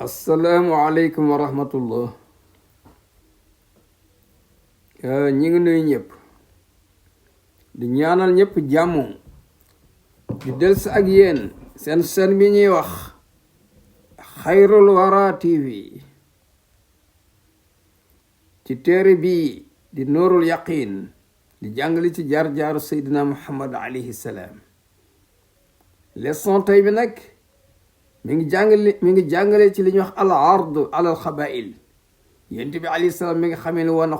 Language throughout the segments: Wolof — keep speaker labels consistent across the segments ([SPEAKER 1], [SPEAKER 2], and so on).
[SPEAKER 1] asalaamualeykum wa rahmatullah. ñi ngi nuyu ñëpp di ñaanal ñëpp jàmm di delsi ak yéen seen bi ñuy wax xayrul wara tv ci téere bi di nuurul yaqin di jàngale ci jaar-jaaru seydina muhammad alayhi salaam. leçon tey bi nag mi ngi jàngale ci li ñuy wax al ard ala al xabail. yonent bi alayhi salaam mi ngi xamee ne woon na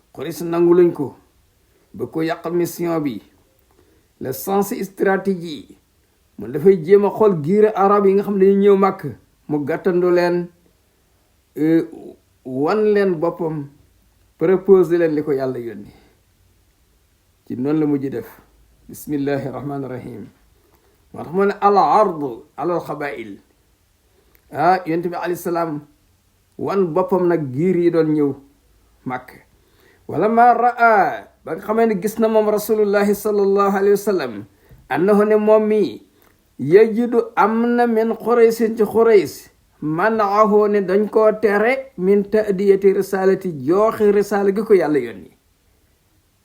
[SPEAKER 1] Quraysh nangu luñ ko ba ko yàqal mission bi. le sens stratégie mun dafay jéem a xool giir arab yi nga xam ne dañuy ñëw màkk mu gàttandu leen wan leen boppam propose leen li ko yàlla yónni. ci noonu la mujj def bismillahi rahmaani rahim. moo tax mu ne al ard ala al xabail. yonent bi alayhi salaam wan boppam nag giir yi doon ñëw màkk. wala ma raa ba nga xamee ne gis na moom rasulullahi sallallahu alayhi wa sallam annahu ne moom mi yajidu am na min xuraysin ci xurays manaahu ne dañ koo tere min taadiyati risalati jooxi risala gi ko yàlla yónni.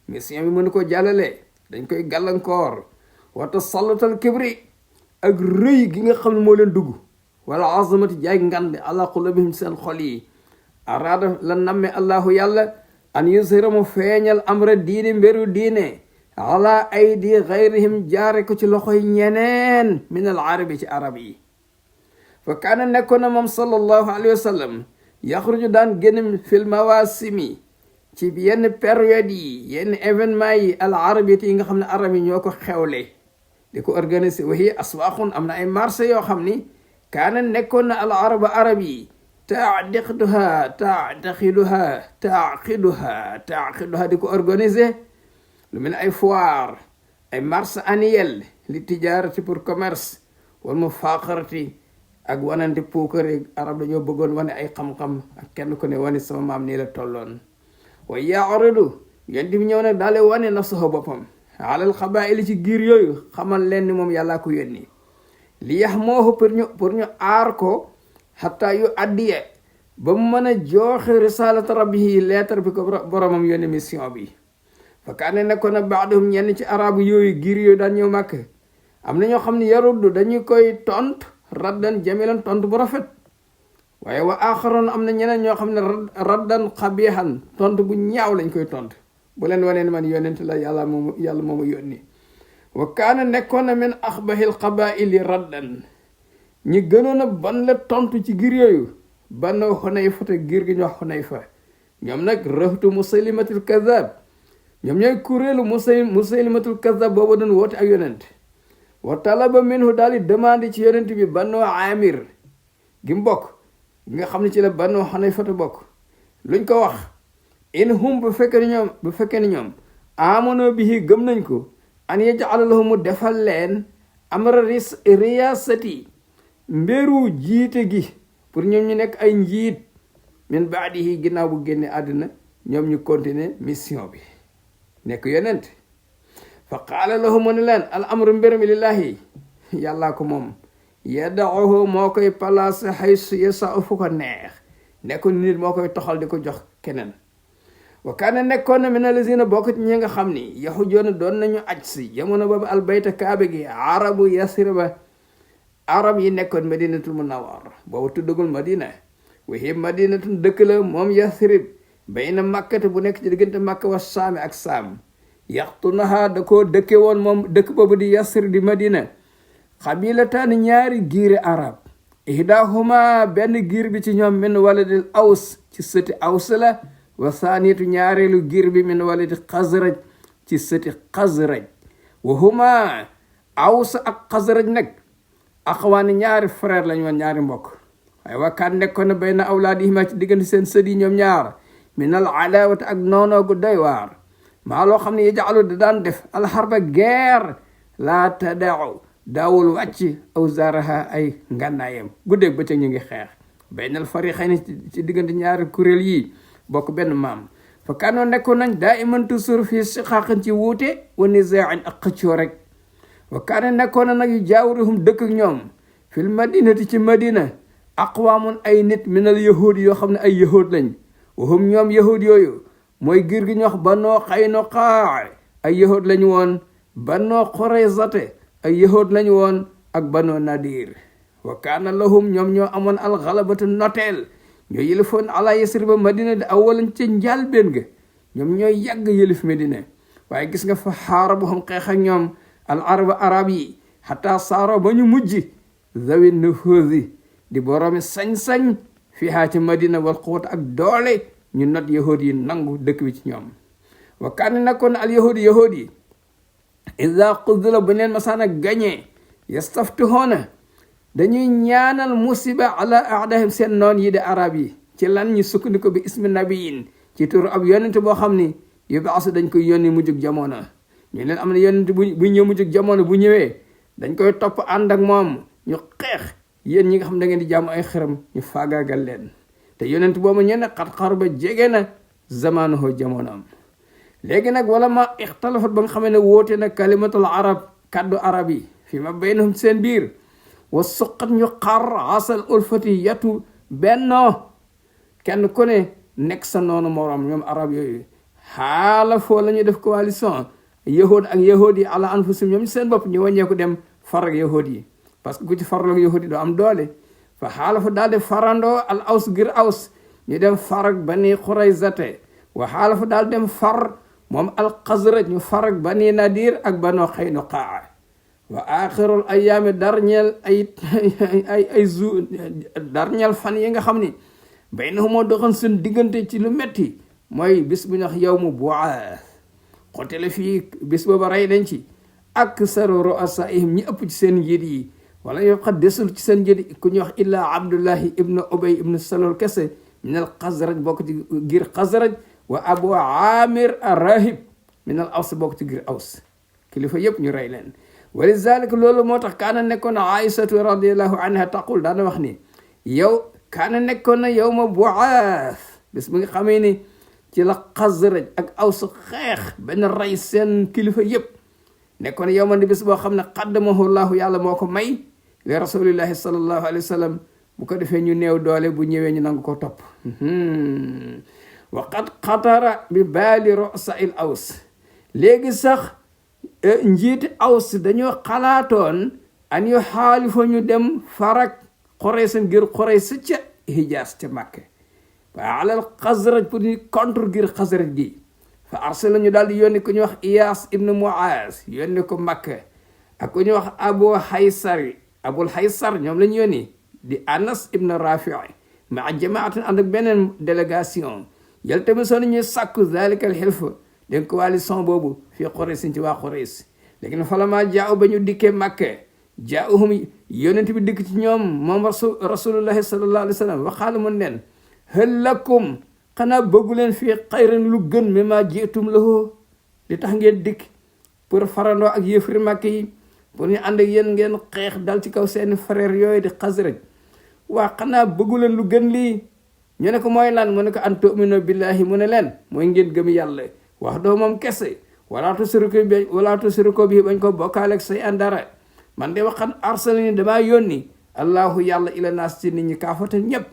[SPEAKER 1] mission bi mënu ko jàllale dañ koy gàllankoor. wa tasallatal kibri ak rëy gi nga xam ne moo leen dugg. wala azamati jaay ngande ala qulubihim seen xol yi. araada la namme allahu yàlla an yusira mu feeñal amra diine mberu diine ala aydi gayrihim jaare ko ci loxoy ñeneen min al arabi ci arab yi. fa kaana nekkoon na moom sallallahu alayhi wa sallam yaxruju daan génn fil mawasimi ci yenn période yi yenn événement yi al arabiyati yi nga xam ne arab yi ñoo ko xewle di ko organiser. waxi aswaaxun am na ay marché yoo xam ni kaana nekkoon na al arab yi taaqiduha di ko organiser. lu mel ne ay foire ay marché annuel li tijaarati pour commerce wal mufaaxarati ak wanante puukare. arab dañoo bëggoon wane ay xam-xam ak kenn ku ne wane sama maam nii la tolloon. wa yaaridu yéen di ñëw nag daal di wane nafsahu boppam alal xabaa'il ci giir yooyu xamal leen ni moom yàllaa ko yónni. li yax moohu pour ñu aar ko xataa yu addiye ba mu mën a jooxe risalata rabbihi leetar bi ko boromam yónni mission bi. fa kaane nekkoon na baaduhum ñenn ci arabu yooyu giir yooyu daan ñëw màkk am na ñoo xam ne yaruddu dañuy koy tont raddan jamilan tont bu rafet. waaye wa axaroon am na ñeneen ñoo xam ne raddan xabiixan tont bu ñaaw lañ koy tont bu leen waneen man yónent la yàlla moomu yónni. wa kaana nekkoon na min axbahil qabaili raddan ñi gënoon a ban la tontu ci giir yooyu banu xunayfa te giir gi ñu wax xunayfa. ñoom nag rëhtu musaylimatul kazab ñoom ñooy kuréelu musaylimatul kazab boobu doon woote ak yonent. wa talaba minhu daal di demande ci yonent bi banu amir gi mbokk gi nga xam ne ci la banu xunayfa te bokk. luñ ko wax in hum bu fekkee ni ñoom amano bihi gëm nañ ko an yaj'ala lahu mu defal leen amra riyasati mbiru jiite gi pour ñoom ñu nekk ay njiit min baadihi ginnaaw bu génne àddina ñoom ñu continuer mission bi nekk yonent. fa qaala lahu mu ne leen al amru mbir mi lillahi yàllaa ko moom. yada'uhu moo koy place haysu yasa'u fu ko neex nekkoon nit moo koy toxal di ko jox keneen. wa kaana nekkoon na min allazina bokk ci ñi nga xam ni yaxujoona doon nañu aj si jamono boobu albayta kaaba gi arabu yasriba arab yi nekkoon madinatul munawwar boobu tuddagul madina. waxi madinatun dëkk la moom yasrib bayna makkate bu nekk ci diggante makka wa saami ak saam. yaxtunaha da koo dëkke woon moom dëkk boobu di yasrib di madina xabilatan ñaari giiri arab. ihdahuma benn giir bi ci ñoom min waladil aws ci sëti aws la. wa saanitu ñaareelu giir bi min waladi xasraj ci sëti xasraj. wa huma aws ak xasraj nag axwaani ñaari frère lañu woon ñaari mbokk. waaye wa kaan nekkoon na bayna awlaadihima ci diggante seen sët yi ñoom ñaar min al adaawati ak noonoo gu doy waar. maa loo xam ne yaj'alu da daan def alxarba guerre laa tada'u daawul wàcc awzaaraha ay ngànnaayam guddeeg bëccëg ñu ngi xeex baynal fariqayni ci diggante ñaari kuréel yi bokk benn maam. fa kaanoo nekkoon nañ daa iman toujours fii siqaaqin ci wuute wa nizaa'in ak xëccoo rek. wa kaana nekkoon na nag yu jaawaruhum dëkk ak ñoom fil madinati ci madina aqwaamun ay nit minal yahud yoo xam ne ay yahud lañ wahum ñoom yahud yooyu mooy giir gi ñu wax Banu Qaynuqaa ay yahud lañu woon Banu Quraysata ay yahud lañu woon ak Banu Nadir wa kaana lahum ñoom ñoo amoon alxalabatu noteel ñoo yëlifoon ala Yasriba Madina di awalan ca njàlbéen ga ñoom ñooy yàgg yëlif Madina waaye gis nga fa xaarabuhum xeex ak ñoom al arab yi xataa saaro ba ñu mujj zawi nufuuzi di boroomi sañ-sañ fiihaa ci Madina wal quwwat ak doole ñu not yahud yi nangu dëkk bi ci ñoom wa kaana nekkoon al yahud yi ida qudila bu neen masaana gañee yastaftihoona dañuy ñaanal musiba ala aadahim seen noon yi de arab yi ci lan ñu sukkandiku bi ismi nabiyin ci turu ab yonente boo xam ni yubaasu dañ koy yónni mujjug jamono ñu leen am na yonente bu ñëw mujjug jamono bu ñëwee dañ koy topp ànd ak moom ñu xeex yéen ñi nga xam da ngeen di jaamu ay xëram ñu faagaagal leen te yonent boobu ñene xar ba jege na zamanuhu jamonoom léegi nag wala ma ixtalafat ba nga xamee ne wóote na kalimatul arab kaddu arab yi fi ma baynahum seen biir wa suqat ñu xar asal ulfati yatu bennoo kenn ku ne nekk sa noonu morom ñoom arab yooyu xaala foo la ñu def coalition yahud ak yahud yi ala anfusihim ñoom seen bopp ñu wàññeeku dem far ak yahud yi parce que ku ci farloog yahud yi doo am doole fa xaala fa daal di farandoo al aws ngir aws ñu dem far ak Bani Quraysata wa xaala fa daal dem far moom al Xasraj ñu far ak Bani Nadir ak Banu Qaynuqaa wa axirul ayaami darñeel darñeel fan yi nga xam ni baynahum moo doxoon seen diggante ci lu metti mooy bis bu ñu wax yawmu bu'aas xotele fii bis booba rey nañ ci aksaru ru'asaihim ñi ëpp ci seen njiit yi wala yow xat desul ci seen njiit ku ñuy wax illaa Abdullahi ibnu Ubay ibnu Salul kese min al Xasraj bokk ci giir Xasraj wa Abu Amir ar-Rahib min al Aws bokk ci giir Aws kilifa yëpp ñu rey leen wa lizalik loolu moo tax kaana nekkoon Aïsatu radiallahu anha taqul daana wax ni yow kaana nekkoon na yawma bu'aas bis bi nga xamee ni ci la Xasraj ak Aws xeex benn rey seen kilifa yëpp nekkoon yow man di bis boo xam ne qaddamahu llahu yàlla moo ko may li rasulillahi sallallahu alayhi wa sallam bu ko defee ñu néew doole bu ñëwee ñu nangu ko topp wa qad xatara bi baali ru'asa'il aws léegi sax njiiti aws dañoo xalaatoon an yu xaalifa ñu dem farak Quraysh ngir Quraysh ca Hijaas ca Makka wa alal Xasraj pour ñu contre ngir Xasraj gi fa arsala ñu daal di yónni ku ñuy wax Iyaas ibnu Muaz yónni ko Makka ak ku ñuy wax Abul Haysar ñoom la ñu yónni di Anas ibnu Rafi ma jamaatin ànd ak beneen délégation yal tamit soo ñuy sàkku zalika al hilf den coalition boobu fii Quraysh ci waa Quraysh léegi nag falamaa jaaw ba ñu dikkee Makka jaauhum yonent bi dikk ci ñoom moom rasulullahi sallallahu alayhi wa sallam waxaala mun leen hal lakum xanaa bëggu leen fii xayran lu gën mi ma jiitum lahu li tax ngeen dikk pour farandoo ak yëfri Makka yi pour ñu ànd ak yéen ngeen xeex dal ci kaw seeni frère yooyu di Xasraj waa xanaa bëggu leen lu gën lii ñu ne ko mooy lan mu ne ko an tu'minu billahi mu ne leen mooy ngeen gëm yàlla wax doo moom kese wala tusriku bi bañ ko bokkaaleeg say andara man de waxan arsalani damaa yónni allahu yàlla ila naas ci nit ñi kaafatan ñëpp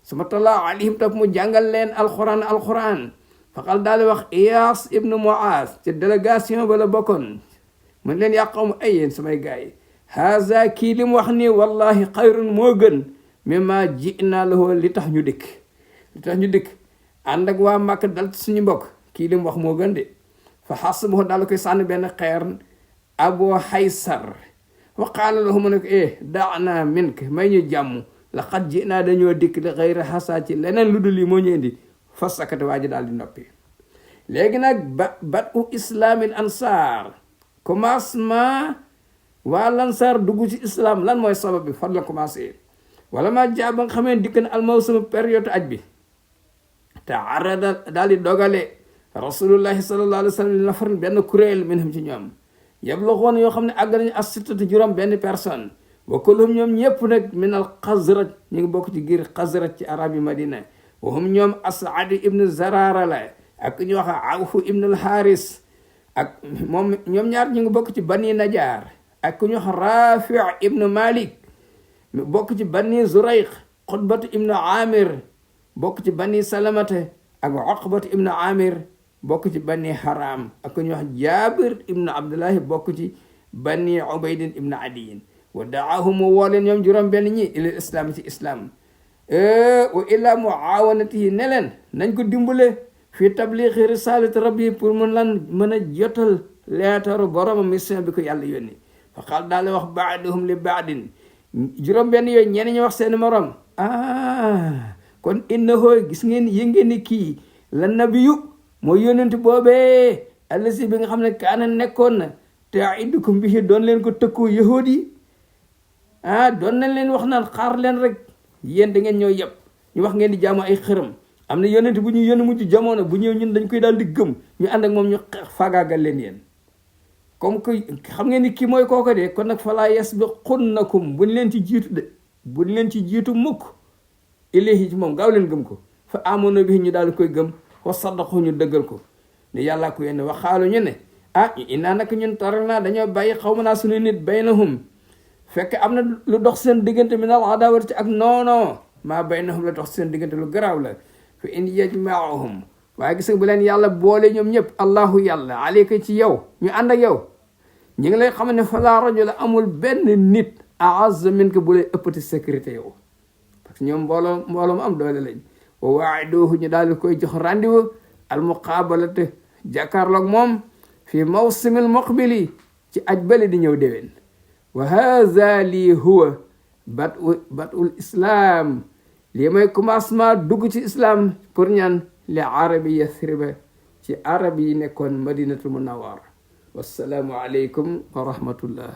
[SPEAKER 1] suma tallaa alayhim topp mu jàngal leen alquran faqal daal di wax Iyaas ibnu Muaz ci délégation ba la bokkoon mun leen yaa qawm ay yéen samay gars yi haza kii li mu wax nii wallahi xayrun moo gën mimma ji'naa lahu li tax ñu dikk ànd ak waa Makka dal ci suñu mbokk kii li mu wax moo gën de fa xasbahu daal koy sànni benn xeer Abu Haysar wa qaala lahu mu ne ko daana mink may ñu jàmm laqad ji'naa dañoo dikk li xayri xasa ci leneen lu dul lii moo ñu indi fa sakate waa ji daal di noppi léegi nag badu islaamil ansaar commencement waa lansaar dugg ci islam lan mooy sabab bi fan la commencé wala ma jaa ba nga xamee dikk na almawsum période aj bi te arada daal di dogale rasulullahi sallallahu alayhi wa sallam li nafarin benn kuréel minhum ci ñoom yabluxoon yoo xam ne àgg nañu as-sittata juróom benn personne wa kulluhum ñoom ñëpp nag min al Xasraj ñu ngi bokk ci giir Xasraj ci arab yi Madina wa hum ñoom As'ad ibnu Zarara la ak ñu wax Awf ibnu al Haris ak moom ñoom ñaar ñu ngi bokk ci Bani Najaar ak ku ñu wax Rafi ibnu Malik bokk ci Bani Zurayq Xutbatu ibnu Amir bokk ci bani Salamata ak Uqbatu ibnu Amir bokk ci bani Haram ak ku ñuy wax Jaabir ibnu Abdullahi bokk ci bani Ubaydin ibnu Adiyin wa daahum mu woo leen ñoom juróom benn ñi ilal islam ci islam wa illa muawanatihi ne leen nañ ko dimbale fii tabliixi risalati rabbi pour mën a jotal leetaru borom mission bi ko yàlla yónni fa xaal daal wax baaduhum li baadin juróom benn yooyu ñenn ñi wax seen morom kon innahu gis ngeen yëngeen ni kii la nabiyu mooy yónent boobee allasi bi nga xam ne kaana nekkoon na te aidukum bihi doon leen ko tëkkoo yahuud yi doon nañ leen wax naan xaar leen rek yéen da ngeen ñoo yëpp ñu wax ngeen di jaamu ay xërëm am na yónent bu ñu yónni mujj jamono bu ñëw ñun dañ koy daal di gëm ñu ànd ak moom ñu faagaagal leen yéen comme que xam ngeen ni kii mooy kooko de kon nag falaa yasbiqunnakum buñ leen ci jiitu de buñ leen ci jiitu mukk ilayhi ci moom gaaw leen gëm ko fa amono bi ñu daal di koy gëm wa saddaqu ñu dëggal ko ne yàllaa ko yénne waxaalu ñu ne innaa nag ñun taral naa dañoo bàyyi xaw ma naa suñu nit baynahum fekk am na lu dox seen diggante min al adawati ak noono maa baynahum la dox seen diggante lu garaaw la fa in yajmaahum waaye gis nga bu leen yàlla boole ñoom ñëpp allahu yàlla aleyka ci yow ñu ànd ak yow ñi ngi lay xam ne falaa rajula amul benn nit aazza minka bu lay ëppati sécurité yow parce que ñoom mbooloo mu am doole lañ wa waa'iduhu ñu daal di koy jox rendez-vous al muqaabalate jàkkaarloog moom fi mawsimil muqbili ci aj bale di ñëw déwén wa haza lii huwa batul islam lii mooy commencement dugg ci islam pour ñaan li arabi yathriba ci arab yi nekkoon madinatul munawwar wassalaamu aleykum wa rahmatullah